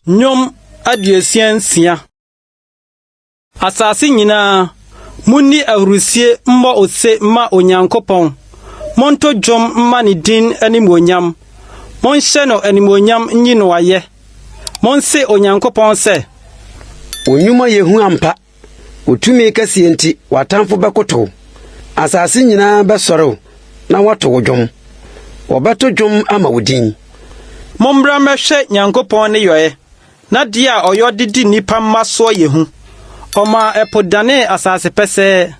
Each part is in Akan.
Nnwom 66. Asase nyinaa, munni ahurusi mmɔ ose mma Onyankopɔn. Monto dwom mma ne din animuonyam. Monhyɛ no animuonyam nyi no ayɛ. Monse Onyankopɔn sɛ, Wo nnwuma yɛ hu ampa! Wo tumi kɛseɛ nti, w'atamfo bɛkotow. Asase nyinaa bɛsɔre wo na wɔato wo dwom. Wɔbɛto dwom ama wo din. Mommra mmɛhwɛ Nyankopɔn nneyɔɛ, n'adeɛ a ɔyɔ de di nnipa mma soɔ yɛ hu. Ɔmaa ɛpo danee asase pɛsɛɛ,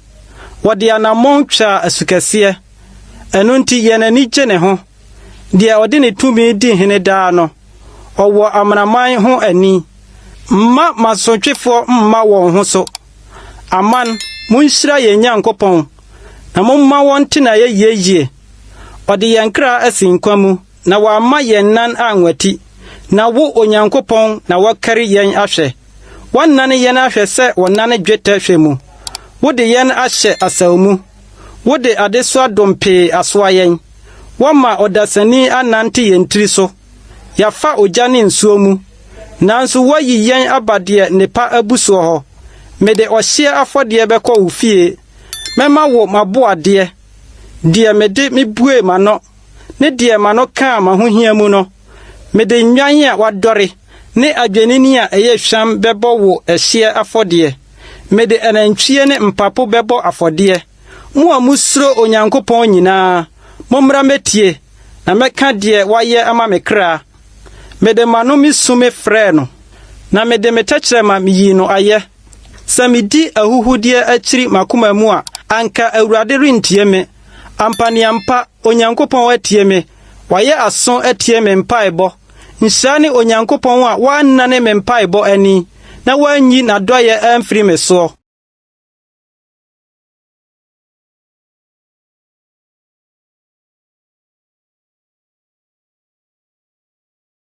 wɔde anammɔn twaa asukɛseɛ. Ɛno nti yɛn ani gye ne ho, deɛ ɔde ne tumi di hene daa no. Ɔwɔ amanaman ho ani. Mma mansotwefoɔ mma wɔn ho so. Aman, munhyira yɛn Nyankopɔn, na momma wɔnte n'ayɛyie yie. Ɔde yɛn kra asi nkwa mu, na wamma yɛn nan anwati. Na wo, Onyankopɔn, na woakari yɛn ahwɛ. Woanane yɛn ahwɛ sɛ wɔnane dwetɛ hwɛ mu. Wode yɛn ahyɛ asau mu. Wode adesoa dompee asoa yɛn. Woama ɔdasani anante yɛn tiri so. Yɛafa ogya ne nsuo mu, nanso woayi yɛn aba deɛ nnepa abu soɔ hɔ. Mede ɔhyeɛ afɔdeɛ bɛkɔ wo fie. Mɛma wo m'aboadeɛ, deɛ mede mibue m'ano ne deɛ m'ano kaa m'ahohia mu no. Mede nnwan a wɔadɔre ne adwennini a ɛyɛ hwam bɛbɔ wo ɛhyeɛ afɔdeɛ. Mede anantwie ne mpapo bɛbɔ afɔdeɛ. Mo a musuro Onyankopɔn nyinaa, mommra mmetie, na mɛka deɛ wayɛ ama me kra. Mede m'ano misu mefrɛɛ no, na mede me tɛkyerɛma miyii no ayɛ. Sɛ midi ahuhudeɛ akyiri m'akoma mu a, anka Awurade rentie me. Ampaneampa, Onyankopɔn atie me. Wayɛ aso atie me mpaebɔ. Nhyira ne Onyankopɔn a wannane me mpaebɔ ani, na wanyi n'adɔeɛ amfiri me soɔ.